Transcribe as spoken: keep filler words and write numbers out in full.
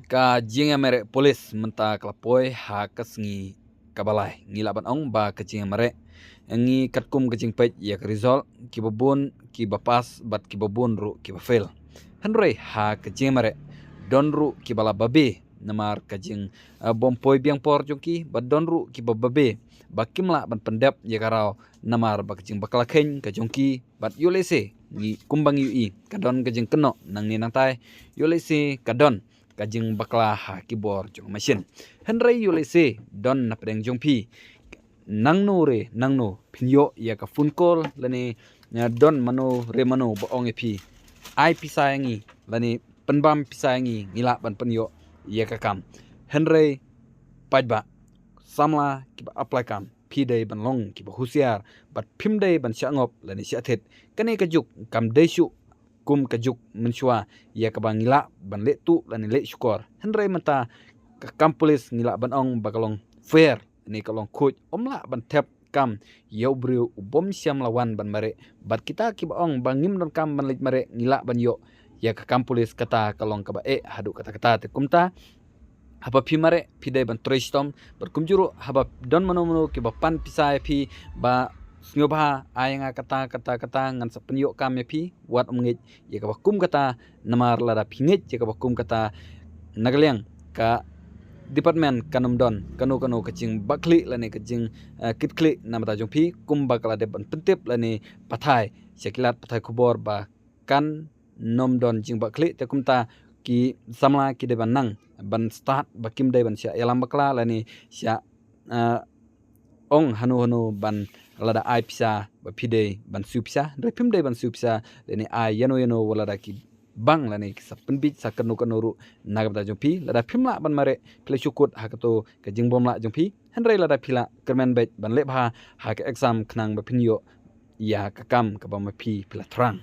Ka jingïamareh police mynta ka la poi ha ka sngi kaba lai. Ngi lah ban ong ba ka jingïamareh, ngi katkum ka jingpeit ïa ka result, kiba bun kiba pass bad kiba bun ruh kiba fail. Hynrei ha ka jingïamareh don ruh kiba la babe namar ka jing, eh, bym poi biang por jong ki, bad don ruh kiba babe ba kim lah ban pyndep ïa ka raw namar ba ka jingbakla kheiñ ka jong ki. Bad ïoh lehse ngi, kumba ngi ïohi, ka don ka jingkynnoh nangne nangtai, ïoh lehse ka don ka jingbakla ha ki bor jong ka machine. Hynrei ïoh lehse don na pdeng jong phi, nangno re nangno phin ïoh ïa ka phone call lane, eh, don mano re mano ba ong ïa phi, ai pisa ïa ngi lane pynbam pisa ïa ngi, ngi lah ban pynïoh ïa ka kam. Hynrei paidbah, samla kiba apply kam, phi dei ban long kiba husiar bad phim dei ban shah ngop lane shah thied. Kane ka juk kam dei shuh kum ka juk mynshuwa ïa kaba ngi lah ban leh tuh lane leh shukor. Hynrei mynta ka kam police ngi lah ban ong ba ka long fair, ne ka long khuid, ym lah ban thep kam ïa u briew u bym shym la wan ban mareh. Bad kita kiba ong ba ngim donkam ban leit mareh ngi lah ban ïoh ïa ka kam police, kata ka long kaba eh haduh katta katta. Te kumta, haba phi mareh phi dei ban trei shitom, bad kumjuh ruh haba don mano mano kiba pan pisa ïa phi ba sngewbha ai ïa nga kata kata kata, ngan sa pynïoh kam ïa phi, wat ym ngeit ïa kaba kum kata. Namar lada phi ngeit ïa kaba kum kata, na ka liang ka department kan ym don kano kano ka jingbakla khlieh lane ka jing, eh, kit khlieh na ka bynta jong phi, kumba ka la dep ban pyntip lane pathai sha ki lad pathai khubor ba kan ym don jingbakla khlieh. Te kumta ki samla ki dei ban nang ban stad ba kim dei ban shah ïalam bakla lane shah, eh, ong hano hano ban lada ai pisa ba phi dei ban siew pisa, hynrei phim dei ban siew pisa lane ai ïano ïano wat lada ki bang lane ki sa pynbiej sa kano kano ruh na ka bynta jong phi. Lada phim lah ban mareh phi la shu kut ha kato ka jingbymlah jong phi, hynrei lada phi lah, kyrmen beit ban leh bha ha ka exam khnang ba phin ïoh ïa ka kam kaba ma phi phi la thrang.